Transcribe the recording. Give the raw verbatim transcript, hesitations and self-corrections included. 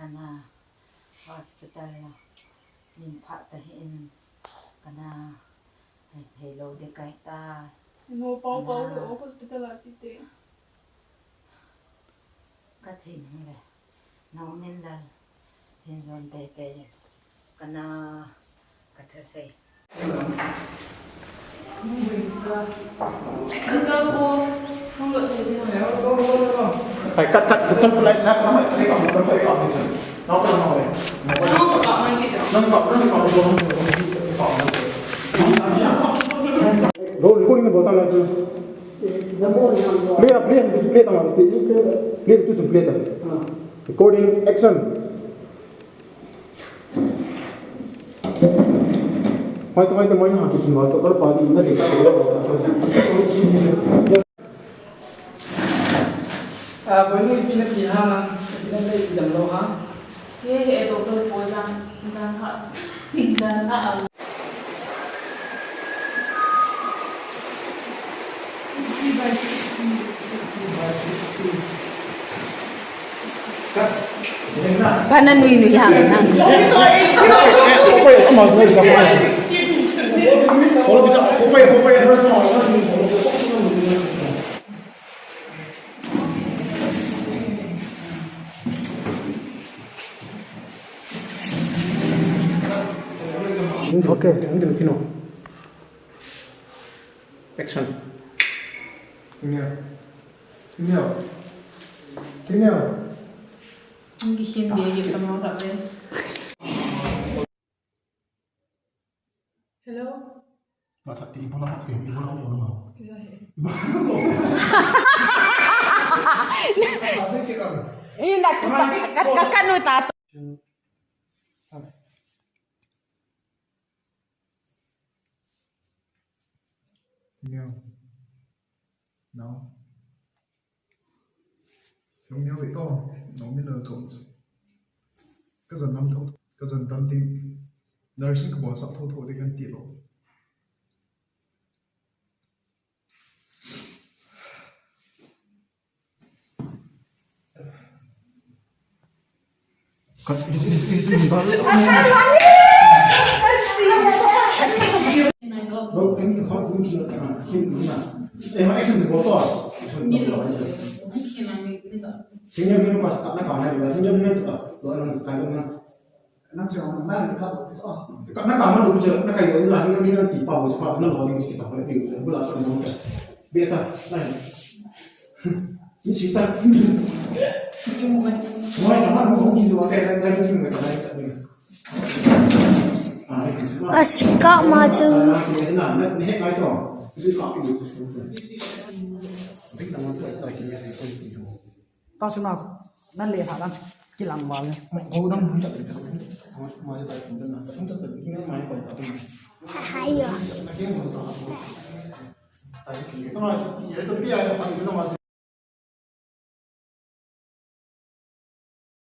Kana hospital la min pha ta hi in kana hai thei lo de kai ta. No pau pau ho hospital a chi te. Ka thi nung le. Nau min dal hin zon te te. Kana ka thasei. Hai, cut, cut, bukan pulai, cut, cut, cut, cut, cut, cut. Roll, recording na bolta na tu. Play, play, play, play, play, play, play, play. Recording, action. Hoi to, hoi to, moi ha kisin hoi to, kar pa di na de ka. Ah, boinu ipi nati ha, ipi nati idam lou ha. He, he, doctor po jang, jang ha, jang ha. Kana nui nui hang hang. Okay, I'm gonna, you know. Action. Kineo. Kineo. Kineo. Ang gihin dia kita mau tak leh. Hello. Mata ti ibu nama ti ibu nama ibu nama. Kita he. Ina ka ka ka kanu ta. Neo. Nao. Neo ve to. Nao mi lo to. Ka zan nam to. Ka zan tam ting. Nursing ka bol sak tho tho ding kan ti lo. Kana kama lu je, na kai lo la ni ni ti pa bo pa na lo ni ti ta pa ni bu la ta mo ta. Be ta, na. Ni si ta. Mo na ma mo ki lo ta na ni ni ta na ni. Asika ma chu. Na na ni he kai to. Ni ka ki. Ni ta ma ta ki ya ko ni. Ta suna, na le ha lang, kilang wal ne. Mai ko dang hun chat le, mai ta kun na, ta kun chat le, ni mai ko ta kun. Hayo. Na ke mo ta. Ta ki, ta ma, ye to pia ya pa ni na ma.